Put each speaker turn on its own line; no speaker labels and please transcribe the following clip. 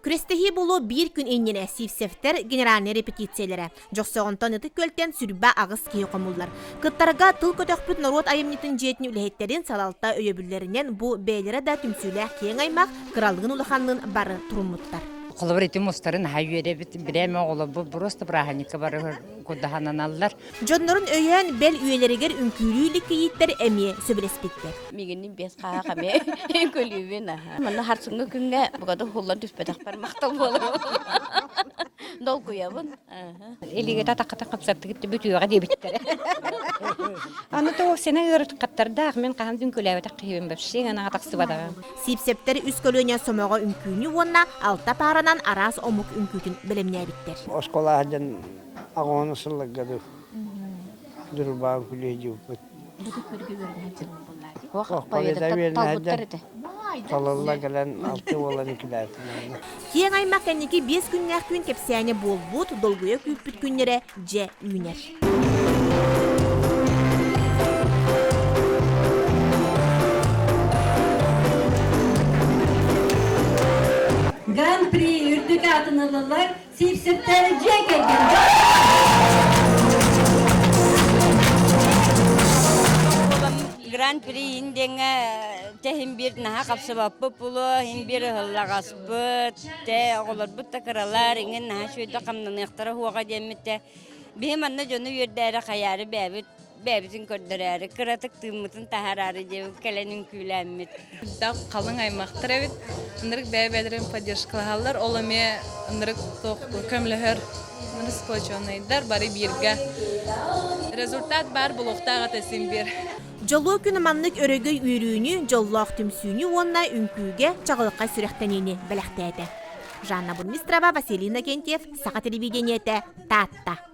Күрэстэһии буолуо биир күн иннинэ Сивцевтэр генеральнай репетициялэрэ. Дьохсоҕонтон Ытык Күөлтэн 28 киһи хомуллар. Кыттарга тыл көтөхпүт норуот айымньытын дьиэтин үлэһиттэрин салалта өйөбүллэринэн бу бэйэлэрэ да түмсүүлээх киэҥ аймах кыралыын-улаханныын бары туруммуттар.
Холобур, ити мустарын наһаа үөрэбит, бирээмэ оҕолорбут просто бырааһынньыкка бары курдаһананаллар.
Дьоннорун өйөөн, бэл үйэлэригэр үҥкүүлүү илик кийииттэр эмиэ сөбүлэспиттэр.
Мигинин биэс хааһах эмиэ көлүүбүн аха. Манна харсыҥҥы күҥҥэ бугады уһуллан түспэтэхпэр махтал буолар. Долгуйабын.
Илиигитэ атаххыта хапсаттыгыт бүтүөҕэ диэбиттэрэ. Аны то сена ыарытхаттардаах мин хаһан үҥкүүлээбэтэх киһибин вообще анаҕа тахсыбатаҕым.
Сиипсэптэр үс көлүөнэ сомоҕо үҥкүүнү уонна алта пааранан араас омук үҥкүүтүн бэлэмнээбиттэр.
Оскуола сылдьан аҕыһын сылларга дурбаан күлүөдьүппүт.
Талбыттар этэ.
Талылла кэлэн алты буолан үкүлээтин.
Киэҥ аймах кэнники биэс күннээх күн кэпсээнэ буолбут, долгуйа күүппүт күннэрэ дьэ үүнэр.
Гран-при үрдүк аатын ылаллар Сивцевтэр дьиэ кэргэн.
Гран-при индиэҥҥэ тэһин биир наһаа хапсыбаппыт буолуо, иһин биир ыһыллаҕаспыт, тэ оҕолорбут да кыралар, иҥин наһаа үчүгэйдик хамнаныахтара уоҕа диэммит тэ биһи манна дьону үөрдээри хайаары бэйэбит бэйэбитин көрдөрөөрү, кыратык тыыммытын таһаараары диэбит кэлэн үҥкүүлээммит.
Элбэх халыҥ аймахтар эбит. Ынырык бэйэ-бэйэлэрин поддержкалаһаллар. Ол эмиэ ынырык туох көмөлөһөр сплоченныйдар бары бииргэ. Результат баар буолуохтаах этэ син биир.
Дьолуо күн маннык өрөгөй үөрүүнү, дьоллоох түмсүүнү уонна үҥкүүгэ чаҕылхай сүрэхтэниини бэлэхтээтэ. Жанна Бурмистрова, Василий Иннокентьев, Саха телевидениетэ, Таатта.